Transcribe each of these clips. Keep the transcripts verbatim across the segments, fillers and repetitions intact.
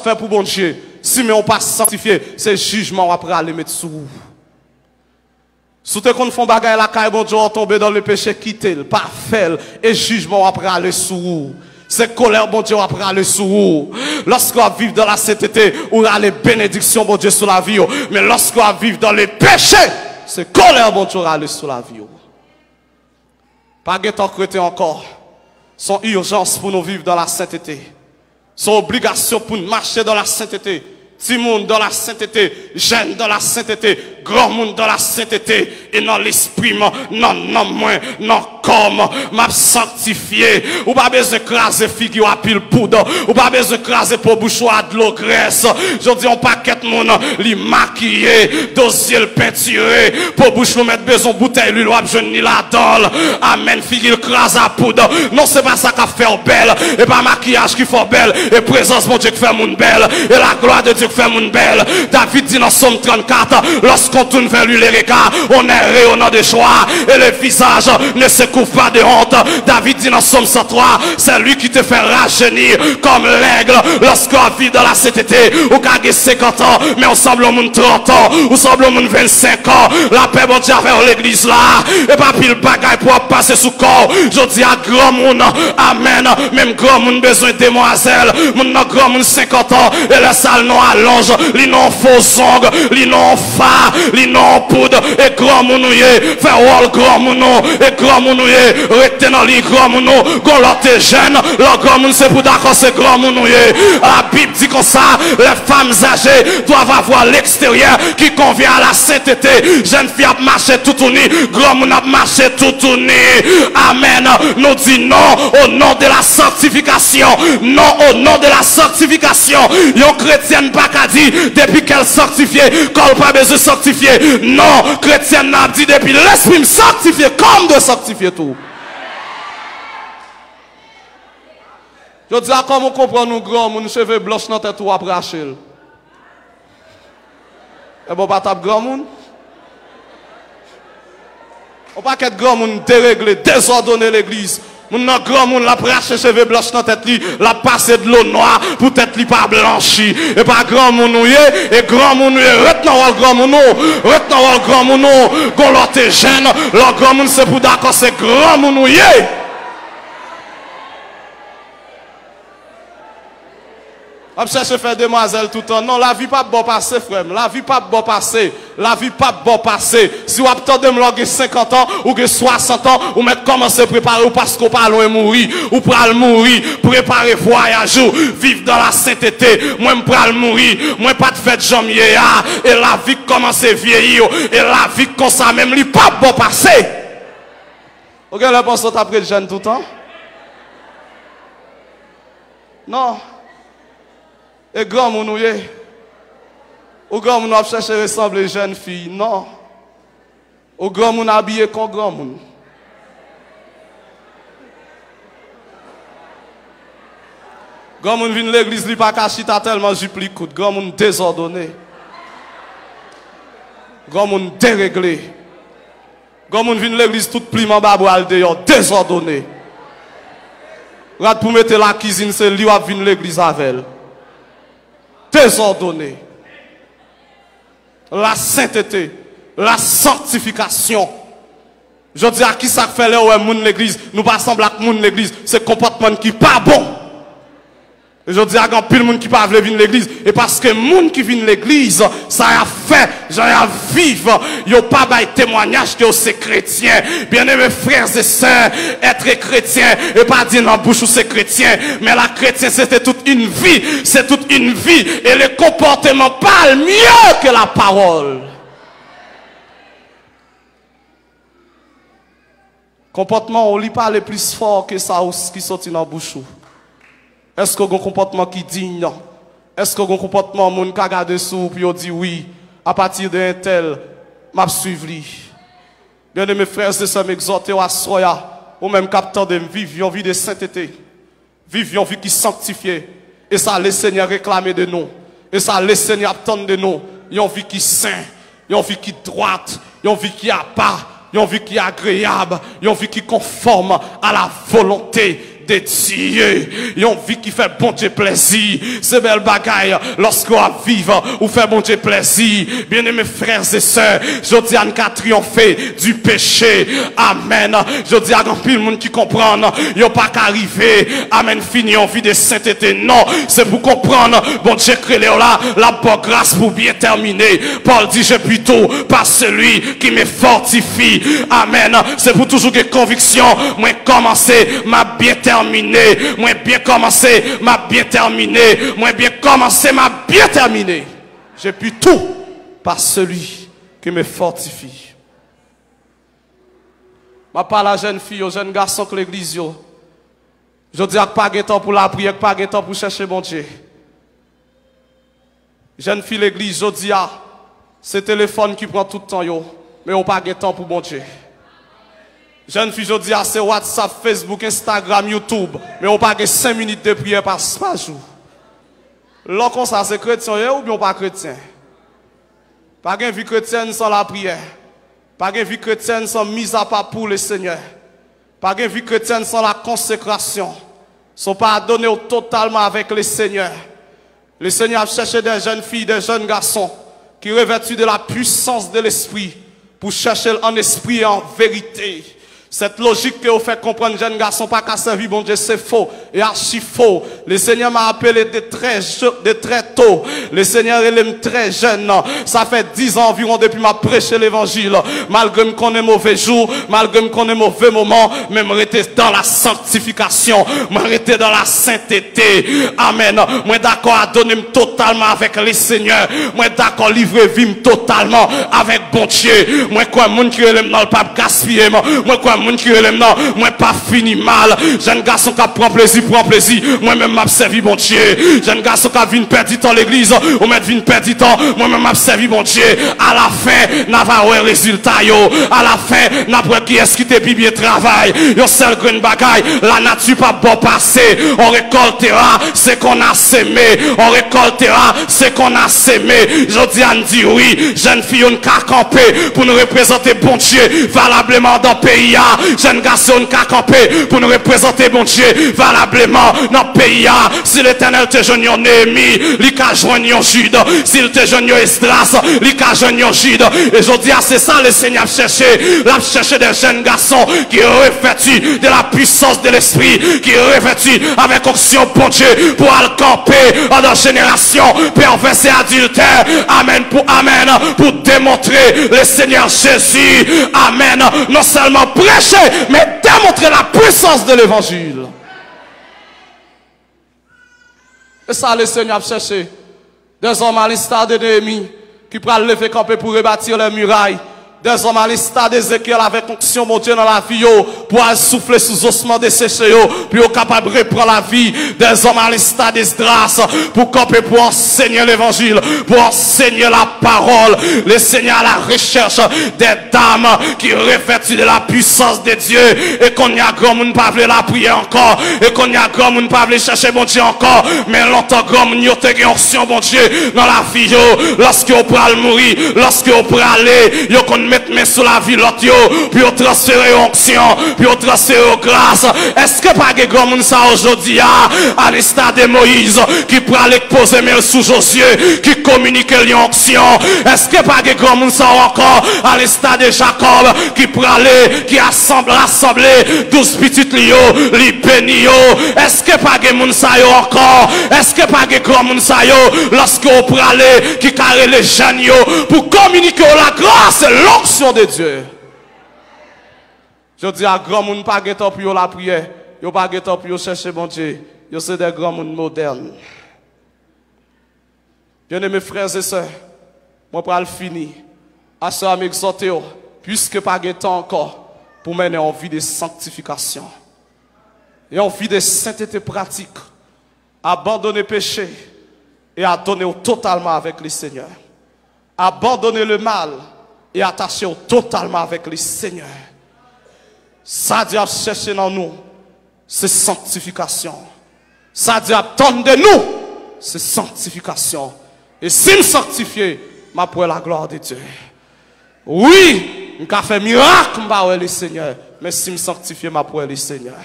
fè pou Bondye, si men w pa sanktifye, se jijman w ap rale met sou ou. Si w te konn fè yon bagay lakay Bondye, w tonbe dans le péché, kite l, pa fè l, e jijman w ap rale sou ou. Se kolè Bondye w ap rale sou ou. Lòske w ap viv dans la sainteté, ou rale benediksyon Bondye sou lavi w. Men lòske w ap viv dans le péché, se kolè Bondye w rale sou lavi w. Pa gen tan k rete ankò. Se yon ijans pou nou viv dans la sainteté. Se yon obligasyon pou n mache dans la sainteté. Timoun dans la sainteté, jèn dans la sainteté, granmoun dans la sainteté, e nan lespri m, nan nanm mwen, nan kò m, m ap sanktifye. Ou pa bezwen kraze figi w a pil poud. Ou pa bezwen kraze po bouch ou a dlo grès. Jodi a, yon pakèt moun, li makiye, do zye l pentire, po bouch nou mèt bezwen boutèy lwil, w ap jwenn li ladan l. Amèn, figi l kraze a poud. Non, se pa sa k ap fè w bèl. E pa makiyaj ki fè w bèl. E prezans Bondye k fè moun bèl. E la gloire de Dieu k fè moun bèl. David di nan Sòm trannkat, lorsqu'on tourne vers lui les regards, on est rayonnant de joie, et le visage ne se couvre pas de honte. David di nan Sòm san twa, c'est lui qui te fait rajeunir comme l'aigle. Lorsque w ap viv dans la sainteté, ou ka gen senkant an, men ou sanble yon moun trant an, ou sanble yon moun vennsenk an. Lapè Bondye avè w, legliz la. E pa pil bagay pou w ap pase sou kò w. Jodi a, granmoun, amèn, menm granmoun bezwen demwazèl. Moun nan granmoun senkant an, e lè sa l nan alonj, li nan fo zong, li nan fa, li nan poud, e granmoun ou ye, fè wòl granmoun ou, e granmoun ou ye, rete nan liy granmoun ou, gon lòt te jèn, lè w granmoun se pou dakò se granmoun ou ye. Labib di konsa, les femmes âgées doivent avoir l'extérieur qui convient à la sainteté. Jèn fi ap mache toutouni, granmoun ap mache toutouni. Amèn. Nou di non au nom de la sanctification. Non au nom de la sanctification. Yon kretyèn pa ka di, depi kè l sanktifye, kò l pa bezwen sanktifye. Non, kretyèn nan ap di, depi lespri m sanktifye, kò m dwe sanktifye tou. Jodi a, kòman w konprann yon granmoun cheve blanch nan tèt ou ap rache l? Ebyen, w pa t ap granmoun? Yon pakèt granmoun deregle, dezòdone legliz. Moun nan granmoun, l ap rache cheve blanch nan tèt li, l ap pase dlo nwa pou tèt li pa blanchi. E pa granmoun ou ye, e granmoun ou ye, ret nan wòl granmoun ou, ret nan wòl granmoun ou. Gon lè w te jèn, lè w granmoun se pou dakò se granmoun ou ye. W ap chèche fè demwazèl toutan. Non, lavi p ap bon pase, frè m. Lavi p ap bon pase. Lavi p ap bon pase. Si w ap tande m lè w gen senkant an, ou gen swasant an, ou mèt kòmanse prepare w paske w pa lwen mouri. Ou pral mouri. Prepare vwayaj ou. Viv dans la sainteté. Mwen, m pral mouri. Mwen pa t fèt jan m ye a. E lavi k kòmanse vyeyi w. E lavi k konsa menm, li p ap bon pase. Ou gen lè panse w t ap ret jèn toutan? Non. E granmoun ou ye? Ou granmoun, w ap chèche resanble jèn fi? Non. Ou granmoun, abiye kon granmoun. Granmoun vin legliz, li pa ka chita tèlman jip li kout. Granmoun dezòdone. Granmoun deregle. Granmoun vin legliz, tout plim anba bra l deyò, dezòdone. Rad pou mete lakizin, se li w ap vin legliz avè l. Dezòdone. La sainteté, la sanctification. Jodi a, kisa k fè lè w wè moun legliz, nou pa sanble ak moun legliz, se konpòtman n ki pa bon. E jodi a, gen anpil moun ki pa vle vin legliz. E paske moun ki vin legliz, sa y ap fè, jan y ap viv, yo pa bay temwanyaj ke yo se kretyen. Bien-aimés frères et sœurs, être chrétien, e pa di nan bouch ou se kretyen, men la chrétienté, c'est toute une vie, c'est toute une vie. Et le comportement parle mieux que la parole. Konpòtman w, li pale plis fò ke sa w, ki soti nan bouch ou. Èske w gen yon konpòtman ki diy? Èske w gen yon konpòtman moun ka gade sou ou pou yo di, wi, apati de entèl, m ap swiv li? Bien-aimés frères et sœurs, m egzòte w aswè a, ou menm k ap tande m, viv yon vi de senteté. Viv yon vi ki sanktifye. E sa Lesenyè reklame de nou. E sa Lesenyè ap tann de nou. Yon vi ki sen, yon vi ki dwat, yon vi ki apa, yon vi ki agreyab, yon vi ki konfòm a la volonte de Dye, yon vi ki fè Bondye plèzi. Se bèl bagay lòske w ap viv, ou fè Bondye plèzi. Byeneme frè e sè, jodi a n ka triyonfe di peche. Amèn. Jodi a, gen anpil moun ki konprann yo pa ka rive, amèn, fini yon vi de sentete. Non, se pou konprann Bondye k rele w la, l ap ba w gras pou byen tèmine. Pòl di, je puis tout par celui qui me fortifie. Amèn. Se pou toujou gen konviksyon, mwen kòmanse, m ap byen tèmine. Mwen byen kòmanse, m ap byen tèmine. Mwen byen kòmanse, m ap byen tèmine. Je puis tout par celui qui me fortifie. M ap pale a jèn fi yo, jèn gason k legliz yo. Jodi a k pa gen tan pou lapriyè, k pa gen tan pou chèche Bondye. Jèn fi legliz jodi a, se telefòn ki pran tout tan yo, men yo pa gen tan pou Bondye. Jèn fi jodi a, se WhatsApp, Facebook, Instagram, YouTube, men yo pa gen senk minit de priyè pa, pa jou. Lè konsa, se kretyen w ye oubyen w pa kretyen? Pa gen vi kretyèn san lapriyè. Pa gen vi kretyèn san mizapa pou Lesenyè. Pa gen vi kretyèn san lakonsekrasyon. San w pa adone w totalman avèk Lesenyè. Lesenyè ap chèche de jèn fi, de jèn gason ki revèti de la puissance de l'Esprit pou chèche l an espri e an verite. Sèt lojik ke yo fè konprann jèn gason pa ka sèvi Bondye se fo e achi fo. Lesenyè m a apele de trè je-, de trè to. Lesenyè rele m trè jèn. Sa fè diz an anviwon depi m ap preche levanjil. Malgre m konnen move jou, malgre m konnen move moman, men m rete dan la sanktifikasyon. Mwen rete dan la sentete. Amèn. Mwen dakò adone m totalman avèk Lesenyè. Mwen dakò livre vi m totalman avèk Bondye. Mwen kwè moun ki rele m nan, l p ap gaspiye m. Mwen kwè moun ki rele m nan, mwen p ap fini mal. Jèn gason k ap pran plezi, pran plezi. Mwen menm m ap sèvi Bondye. Jèn gason k ap vin pèdi tan legliz, ou mèt vin pèdi tan. Mwen menm m ap sèvi Bondye. Alafen, n a va wè rezilta yo. Alafen, n ap wè kiyès ki te pi byen travay. Yon sèl grenn bagay, lanati p ap ba w pase. On récoltera ce qu'on a semé. On récoltera ce qu'on a semé. Jodi a, n di wi. Jèn fi yo, n ka kanpe pou n reprezante Bondye valableman nan peyi a. Jèn gason yo, n ka kanpe pou n reprezante Bondye valableman nan peyi a. Si Letènèl te jwenn yon Neyemi, li ka jwenn yon Jid. Si l te jwenn yon Esdras, li ka jwenn yon Jid. E jodi a, se sa Lesenyè ap chèche. L ap chèche de jèn gason ki revèti de la puissance de l'Esprit, ki revèti avèk onksyon Bondye pou al kanpe andan jenerasyon pèvè e adiltè. Amèn pou amèn, pou demontre Lesenyè Jezi. Amèn. Non sèlman preche, men demontre la puissance de l'évangile. E sa Lesenyè ap chèche. Des hommes à l'instar de Néhémie ki pral leve kanpe pou rebâtir les murailles. Des hommes à l'instar d'Ézéchiel avèk onksyon Bondye nan lavi yo pou al soufle sou zosman deseche yo pou yo kapab repran lavi. Des hommes à l'instar d'Esdras pou kanpe pou anseye levanjil, pou anseye lapawòl. Lesenyè à la recherche des dames qui revêtues de la puissance de Dieu. E kounye a, granmoun pa vle lapriyè ankò. E kounye a, granmoun pa vle chèche Bondye ankò. Men lontan, granmoun yo te gen onksyon Bondye nan lavi yo. Lòske yo pral mouri, lòske yo prale, yo konn met men sou lavi lòt yo pou yo transfere yo onksyon, pou yo transfere yo gras. Èske pa gen granmoun sa yo jodi a, à l'instar de Moïse, ki prale poze men l sou Jozye, ki kominike l yon onksyon? Èske pa gen granmoun sa yo ankò, à l'instar de Jacob, ki prale, ki asanble, rasanble douz pitit li yo, li beni yo? Èske pa gen moun sa yo ankò? Èske pa gen granmoun sa yo, lòske w prale, ki ka rele jèn yo pou kominike yo la grâce et l'onction de Dieu? Jodi a, granmoun pa gen tan pou yo lapriyè, yo pa gen tan pou yo chèche Bondye, yo se de granmoun modèn. Byeneme frè e sè, mwen pral fini. Aswè a, m egzòte w, piske pa gen tan ankò, pou mennen yon vi de sanktifikasyon, yon vi de sentete pratik. Abandone peche e adone w totalman avèk Lesenyè. Abandone le mal e atache w totalman avèk Lesenyè. Sa Dye ap chèche nan nou, se sanktifikasyon. Sa Dye ap tann de nou, se sanktifikasyon. E si m sanktifye, m ap wè la gloire de Dieu. Wi, m ka fè mirak, m pa wè Lesenyè, men si m sanktifye, m ap wè Lesenyè.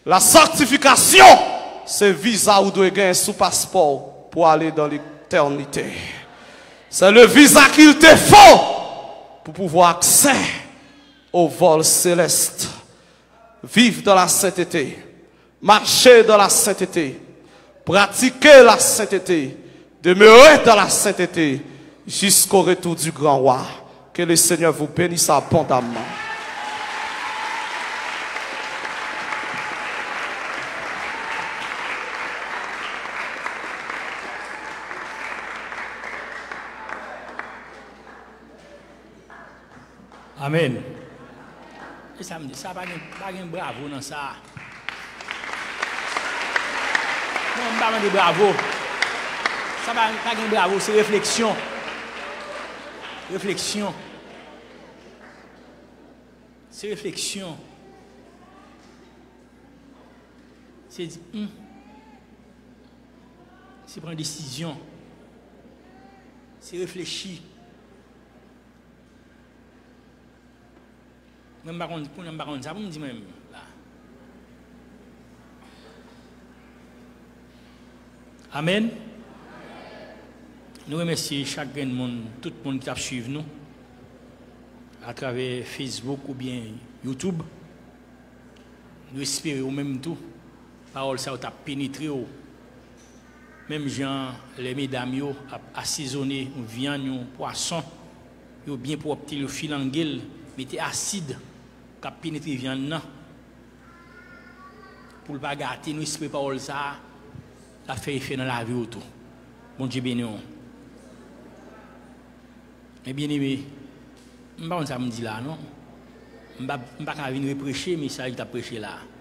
La sanctification, se viza ou dwe gen sou paspò w pou ale dans l'éternité. C'est le visa qu'il te faut pour pouvoir accès au vol céleste. Vivre dans la sainteté, marcher dans la sainteté, pratiquer la sainteté, demeurer dans la sainteté jusqu'au retour du grand roi. Que le Seigneur vous bénisse abondamment. Amèn. E sa m di, sa pa gen, pa gen bravo nan sa. Non, m pa mande bravo. Sa pa, pa gen bravo, se refleksyon. Refleksyon. Se refleksyon. Se di, hmm. Se pran desizyon. Se reflechi. Mwen, m pa konn, kounye a m pa konn sa pou m di mwen menm la. Amèn. Nou remèsye chak grenn moun, tout moun ki t ap swiv nou atravè Facebook oubyen YouTube. Nou espere ou menm tou, pawòl sa yo t ap penetre w. Menm jan lè medam yo ap asezone yon vyann, yon pwason, yo byen pwòpte l, yo filange l, mete asid k ap penetre vyann nan pou l pa gate. Nou espere pawòl sa a, l ap fè efè nan lavi w tou. Bondye beni w. Men byeneme, m pa konn sa pou m di la a non. M pa, m pa ka vin repreche mesaj li t ap preche la a.